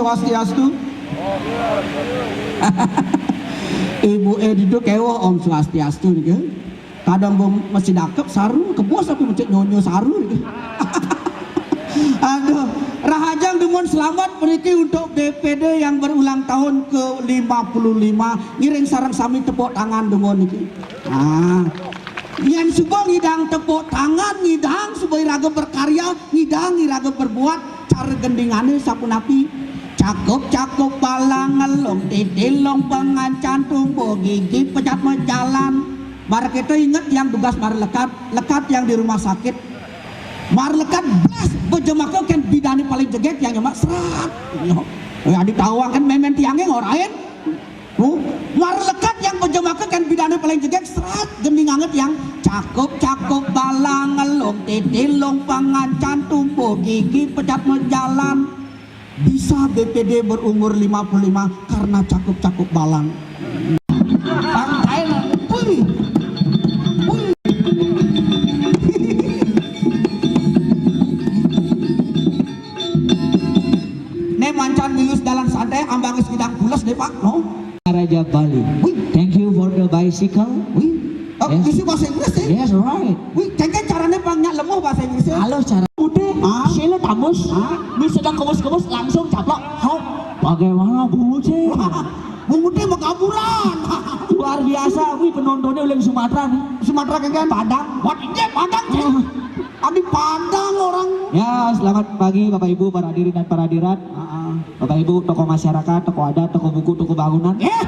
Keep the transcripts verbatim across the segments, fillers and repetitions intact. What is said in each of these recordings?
Swastiastu. Ibu eh ditu kéweh Om Swastiastu niku. Kadang gua masih dakep saru, kebos tapi mencet nyonyo saru niku. Aduh, rahajeng dumun selamat puniki untuk B P D yang berulang tahun ke lima puluh lima. Ngiring sareng sami tepuk tangan dumun niki. Ah. Yén suba ngidang tepuk tangan, ngidang suba iraga berkarya, ngidang iraga berbuat, cara gendingané sapunapi? Cakup-cakup balang ngelung, titilung pengancan tumbuh gigi pecat majalan. Mara kita inget yang tugas mara lekad, lekad yang di rumah sakit. Mara lekad blas bejemaka kén bidané paling jegég yang nyemak serat. Yo. Ya ditawang kan mémén tiangé ngorain. Tuh, mara lekad yang bejemaka kén bidané paling jegég serat, gending anget yang cakup-cakup balang ngelung, titilung pengancan tumbuh gigi pecat majalan. Bisa B P D berumur lima puluh lima karena cakup-cakup balang. Bang, kain. Wih. Wih. Né mancan milus dalan santai, ambang geus ngidang pules deh, Pak. No. Raja Bali. Wih. Thank you for the bicycle. Wih. Oh, Yes. Isi bahasa Inggris sih. Yes, right. Wih, cengkeh caranya pang nyak lemah bahasa Inggrisnya. Halo, cara. Udah, Ah. Sheila Tamus. Ah. Bisa sedang kebus-kebus langsung caplok. Hop. Bagaimana Bu Muce? Bu Muce mau kaburan. Luar biasa, wih penontonnya uling Sumatera nih. Sumatera kan? Padang. Wah, iya Padang, Cek. Abi Padang orang. Ya, selamat pagi Bapak Ibu para hadirin dan para hadirat. Ah, ah. Bapak Ibu, tokoh masyarakat, tokoh adat, tokoh buku, tokoh bangunan. Eh,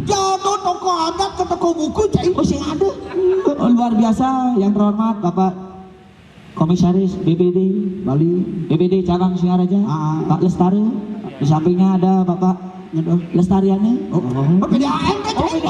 iya tuh tokoh adat ke tokoh buku, Cek. Oh, sing ada. Oh, luar biasa, yang terhormat Bapak Komisaris B P D Bali, B P D cabang Singaraja, Ah. Pak Lestari. Di sampingnya ada Bapak Lestariani. Oh, oh. P D A M kan, Cek?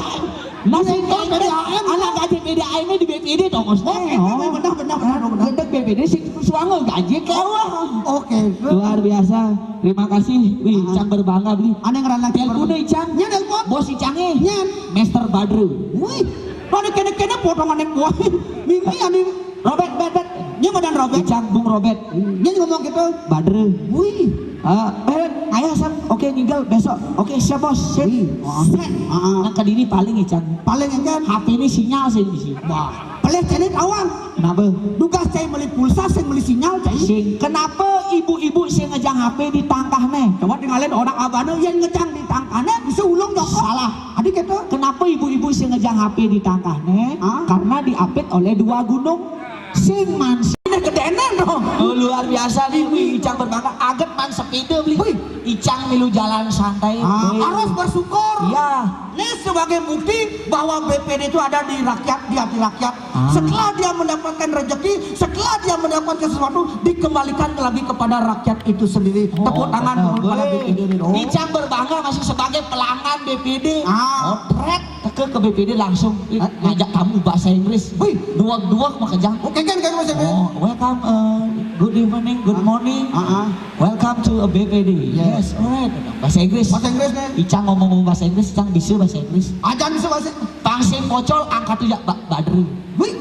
Masih P D A M. Anak gaji P D A M di B P D, tongos. Oh, benar, benar, benar, benar. Gedeg B P D sing suango gaji kéweh. Oke. Luar biasa. Terima kasih. Wih, Ah. Icang berbangga, Bli. Ané ngeran lagi Telepon, Icang. Nyén telepon? Bos Icangé. Nyén. Mister Badru. Wih, pada kéné-kéné potongan buah. Mimi anu Robert, bet, bet. Nyén madan Robert. Icang Bung Robert. Nyén ngomong gitu. Badru. Wih. Ah, eh, ayah san, oke, ninggal besok. Oke, siap, Bos. Sip. Wih. Set. Ah, ah. Nah, ke dini paling, Icang. Paling, Icang. H P ini sinyal sih di sini. Wah, pelih cenit awan. Kenapa? Tugas cai meli pulsa, sing meli sinyal, cai. Sing, kenapa ibu-ibu sing ngejang H P di tangkahné? Coba tinggalin orang abana yang ngejang di tangkahné, bisa ulung nyokot. Salah. Adi gitu. Kenapa ibu-ibu sing ngejang H P di tangkahné? Ah? Karena diapit oleh dua gunung. Sing man, sing gedénan dong. Oh, luar biasa nih, wih, Icang berbangga. Aget man sepeda, Bli. Wih. Icang milu jalan santai. Ah, Wih. Harus bersyukur. Iya. Ini sebagai bukti bahwa B P D itu ada di rakyat, di hati rakyat. Ah. Setelah dia mendapatkan rezeki, setelah dia mendapatkan sesuatu, dikembalikan lagi kepada rakyat itu sendiri. Oh, Tepuk tangan betul. Kepada Wih. B P D ini. Oh. Icang berbangga masih sebagai pelanggan B P D. Ah. Otret, teke ke B P D langsung. Ih, Ah. Ngajak tamu bahasa Inggris. Wih. Duak-duak mah kejang. Oke kan, kan, Mas Efe? Oh, welcome, uh, good evening, good Ah. morning. Ah, ah. Welcome to a B P D. Yes. Yes, alright. Bahasa Inggris. Bahasa Inggris nih. Icang ngomong bahasa Inggris, Icang bisa bahasa Inggris. Ajan bisa bahasa Inggris. Pang sing pocol angkat tuh ya, Ba-, Badru. Wih.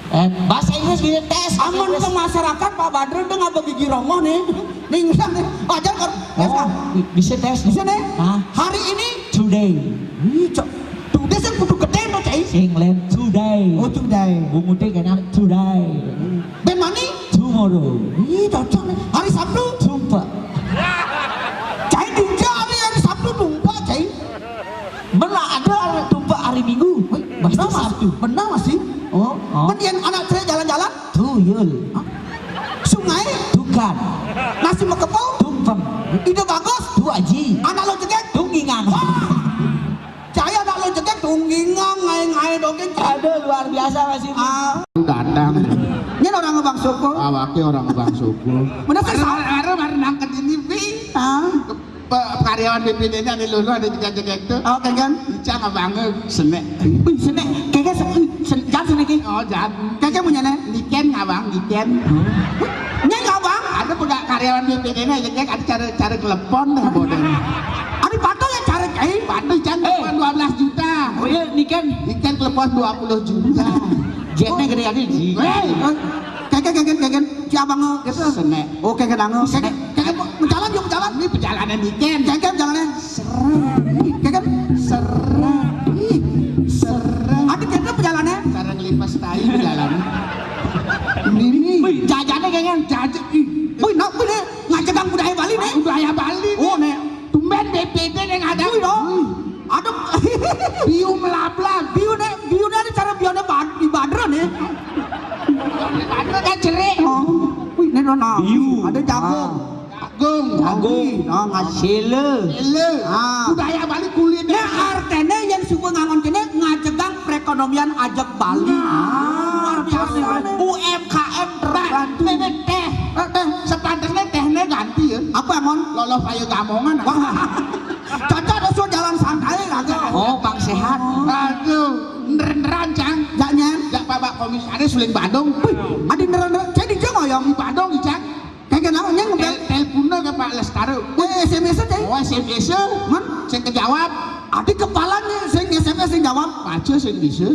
Eh, bahasa Inggris bisa tes, bahasa Aman Inggris. Ke masyarakat, Pak Badru, dia nggak begigi romoh nih. Nih, enggak nih. Ajar kan? Tes, Oh, Kak. Bi-, bisa tes. Bisa nih. Hah? Hari ini. Today. Wih, cok. Today sing kudu gedé no, cai. Sing lain today. Oh, today. Bunguté kena today. Ben mani? Tomorrow. Ih, cocok nih. Hari Sabtu? Tumpek. Cai dinja hari, hari Sabtu tumpek, cai. Mana ada hari tumpek hari Minggu? Wih, Pasti benar, Mas. Sabtu. Benar, Mas, sih. Oh, Oh. Mendingan anak saya jalan-jalan. Tuyul. Hah? Sungai? Tukan. Nasi mekepung? Tumpeng. Ide bagus? Tuaji. Anak lo jegek? Tunggingang. Wah. Cai anak lo jegek tunggingang, ngaé-ngaé dogén. Aduh, luar biasa, Mas Ibu. Ah. Datang. Ini orang Abang Suku. Awaknya orang Abang Suku. Bener sih, Arep, Sa- arep, arep nangkep ini, Pi. Ah. Pe-, karyawan B P D ini ada lulu, ada jegek-jegek tuh. Oke, kan? Icang abangnya senek. Wih, senek. Kayaknya se-, sen-, jangan senek, Ki. Oh, jangan. Kayaknya punya nih. Niken abang, Niken. Nyeng abang. Ada pegang karyawan B P D ini, jegek, ada cara, cara telepon dah, bodoh. Ada patuh ya cara, eh? Patuh, jangan Eh. Telepon dua belas juta. Oh iya, Niken. Niken telepon dua puluh juta. Jetnya gede aja, Ji. Eh, eh. Kayaknya, kayaknya, kayaknya. Si abang gitu. Senek. Oh, kayaknya dangu. Kayaknya, kayaknya menjalan, yuk, menjalan. Ini perjalanan weekend. Kéngkén jalané. Serem. Kéngkén. Serem. Serem. Ada kéngkén perjalané. Cara ngelipes tai perjalanan. Ini. Wih, jajané kéngkén. Jajan. Wih, nak, wih, né. Ngajegang budaya Bali, né. Budaya Bali, né. Oh, né. Tumben B P D yang ada. Wih, dong. Aduh. Biu melabla. Biu, né. Biu, né, ada cara biunya bad-, di badrun, né. Di badrun kan cerik. Oh. Wih, né, dong, nah. Biu. Ada jagung. Ah. Jagung. Jagung. Nah, ngasih. Sila. Sila. Ah. Budaya Bali kuliner. Nah, artinya yang suka ngangon kene ngajegang perekonomian ajak Bali. Nah, luar biasa. U M K M terbantu. Bah, ini téh. Eh, téh. Sepantasnya téhnya ganti ya. Apa, Mon? Loloh kaya gamongan. Wah. Cocok usul jalan santai lagi. Oh, Bang sehat. Aduh, neren-neren, Cang. Jaknya. Jak Bapak Komisaris uling Badung. Wih, adi neren-neren. Jadi dia ngoyong. Di Badung, Cang. Kayak kenapa nya ngebel? Tel-, teleponnya ke Pak Lestari. Eh, S M S téh. Oh, S M S. Man? Sing kejawab. Adi kepalanya sing S M S sing jawab. Baca sing bisa.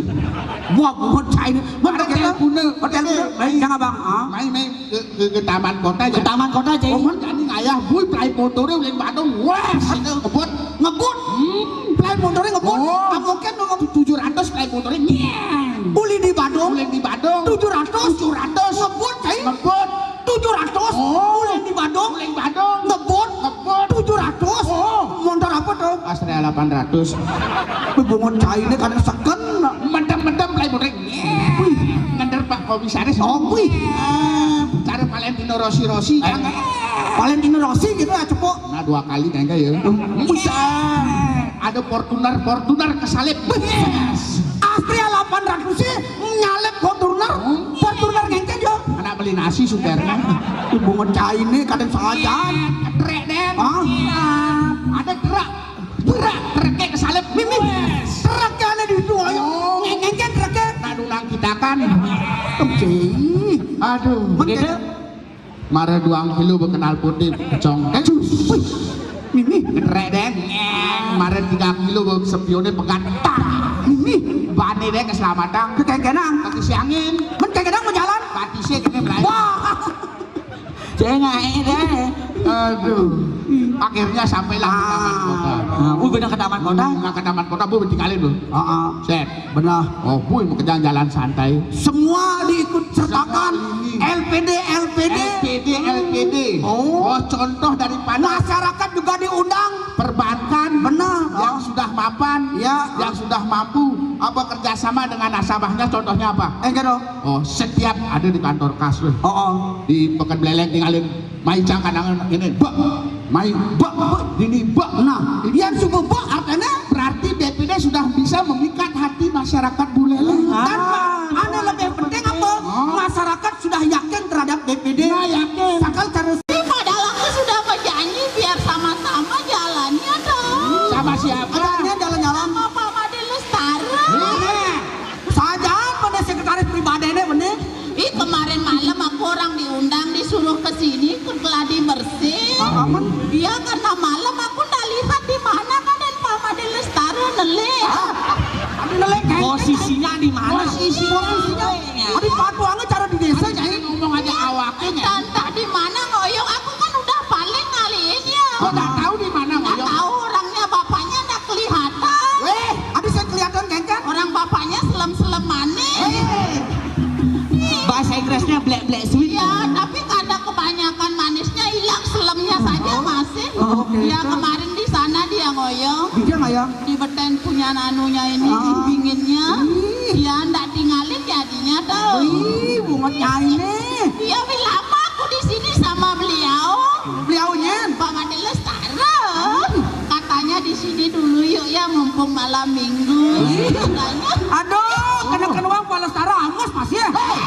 Wah, bukan cai ini. Man, ada kita teleponnya. Hotel mana? Main, jangan, Bang. Ah. Main, main ke, ke, ke taman kota aja. Ke taman kota aja. Oh, man, kan ayah bui pelai motornya uling Badung. Wah, sini ngebut. Ngebut. Hmm. Pelai motornya ngebut. Oh. Ah, mungkin ngomong tujuh ratus pelai motornya. Nyeng. Uli di Badung. Uli di Badung. Tujuh ratus. Tujuh ratus. Ngebut, cai. Ngebut. Tujuh ratus. Oh. Uli di Badung. Uli di Badung. Ngebut. Ngebut. Tujuh ratus. Oh. Motor apa tuh? Astrea delapan ratus. Wih, bungut cai ini kadang seken. Medem-medem pelai motornya. Wih. Ngeder Pak Komisaris. Oh, wih. Cara Valentino Rossi Rossi. Eh, jangan. Valentino Rossi gitu ya, cepuk. Nah, dua kali tangga ya. Buset. Ada Fortuner, Fortuner kesalip. Astrea delapan ratus sih nyalip Fortuner. Fortuner ngengkén yo. Anak beli nasi supirnya. Ibu ngecai ini kadang sajan. Trek, Den. Hah? Ada truk. Truk, truknya kesalip. Mimi. Truknya ada di itu, ayo. Ngengkén truknya. Nak nunang kita kan. Kecil. Aduh. Begitu. Mare duang kilo bekenal putih, kecong. Eh, cus. Wih, Mimi. Ngerek, Den. Mare tiga kilo be-, sepionnya pegat. Tah. Mimi. Bani deh keselamatan. Kekengkenang. Kaki siangin. Men kengkenang mau jalan. Batisnya kena belai. Wah. Saya nggak deh. Aduh. Akhirnya sampailah di taman kota. Nah, uh, bener ke taman kota. Nggak ke taman kota, bu, tinggalin lu. Heeh. Set. Benar. Oh, boy, mau ke jalan-jalan santai. Semua diikut sertakan. Semua ini. L P D, L P D. L P D, L P D. Oh. Oh, contoh daripada masyarakat juga diundang. Perbankan. Benar. Yang sudah mapan, ya, yang sudah mampu, apa kerjasama dengan nasabahnya, contohnya apa? Eh, gitu. Oh, setiap ada di kantor kas, weh. Oh, oh. Di Pekan Beleleng tinggalin. Mai cang kanangan ini, bek. Mai, bek, bek, ini, bek. Nah, yang suku bek artinya berarti B P D sudah bisa memikat hati masyarakat Buleleng. Ah. Dan, Pak, anu lebih penting apa? Oh. Masyarakat sudah yakin terhadap B P D. Nah, yakin. Sakal terus. Padahal aku sudah berjanji biar sama-sama jalannya dong. Sama siapa? Jalannya jalan-jalan. Sama Pak Made Lestari. Nah. Saja pada sekretaris pribadi ini bener. Ih, kemarin malam aku orang diundang, disuruh ke sini, ke gladi bersih. Ah, aman. Iya, karena malam aku ndak lihat di mana kan dan Pak Made Lestari nelih. Ah, nelih kan? Posisinya di mana? Posisi. Posisinya. Ada patuannya cara di desa, jadi ngomong aja awaknya. Entah di mana ngoyong, aku kan udah paling ngalihin ya. Kok nggak tahu di mana ngoyong? Nggak tahu orangnya, bapaknya nggak kelihatan. Weh, ada saya kelihatan kan? Orang bapaknya selem-selem manis. Weh. Bahasa Inggrisnya black black sweet. Ya, tapi karena kebanyakan manisnya hilang, selemnya saja masih. Oh, oke. Ya, kemarin di sana dia ngoyong. Dia ngoyong. Di beten punya nanunya ini, ah, dinginnya. Ih. Ya, ndak tinggalin jadinya tuh. Ih, bungetnya ini. Iya, wih, lama aku di sini sama beliau. Beliaunya? Pak Made Lestari. Hmm. Katanya di sini dulu yuk ya, mumpung malam minggu. Ih. Katanya. Aduh, kena-kena uang Pak Lestari, angus pas ya. Hei.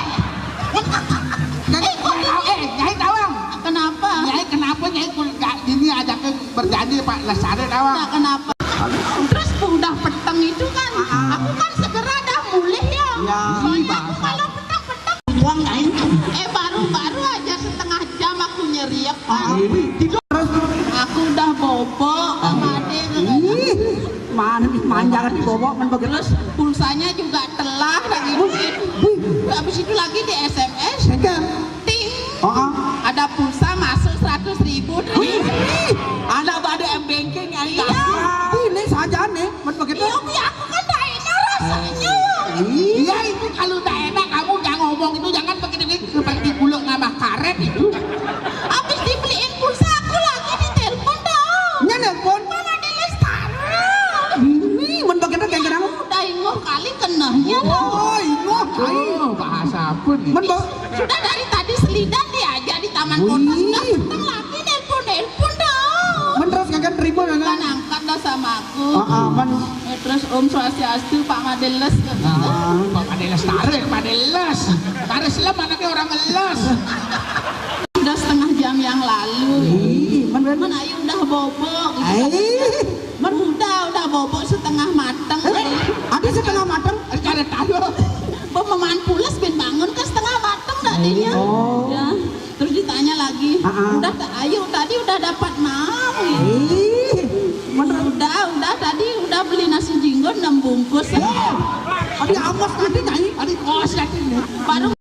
Jadi, eh, kok ini? Eh, Nyai Tawang. Kenapa? Nyai kenapa Nyai kul-, ini ajaknya berjanji Pak Lestari Tawang? Nggak kenapa. Terus udah peteng itu kan, ah, ah, aku kan segera dah mulih ya. Ya. Soalnya aku kalau peteng-peteng uang lain. Eh, baru-baru aja setengah jam aku nyeriak kan. Ah, ah. Tidur. Aku udah bobok, Pak Made. Ih, mana manjang di bobok, man begeles. Pulsanya juga telah lagi. Wih, wih. Habis itu lagi di S M S. Ting. Oh, ah. Ada pulsa masuk seratus ribu. Wih, wih. Habis dibeliin pulsa, aku lagi ditelepon dah. Nya nelpon? Mama Dé Lestari. Ini mun bagian kayak kenapa? Udah ingoh kali kenehnya dah. Oh, ingoh, ai. Oh, bahasa apa nih? Mun ba- Sudah dari tadi selidan diajak di taman kota, sudah peteng lagi nelpon-nelpon dah. Mun terus kagak terima, kan? Kan angkat dah sama aku. Ah, ah, man. Eh, terus Om Swastiastu, Pak Madeles. Ah, Pak Madeles tarik, Madeles. Tarik selam anaknya orang ngeles. Udah setengah jam yang lalu. Ih, man, man. Man, ayu udah bobok gitu. Eh. Man, udah, udah bobok setengah mateng. Eh, ada setengah mateng? Eh, kada tahu. Pemaman pules bin bangun ke setengah mateng tadinya. Oh. Ya. Terus ditanya lagi, ah, ah. Udah ta-, ayu tadi udah dapat naon? Ih, bener. Udah, udah tadi udah beli nasi jinggo enam bungkus. Wah, adi amas tadi, Nyai. Adi kos tadi. Baru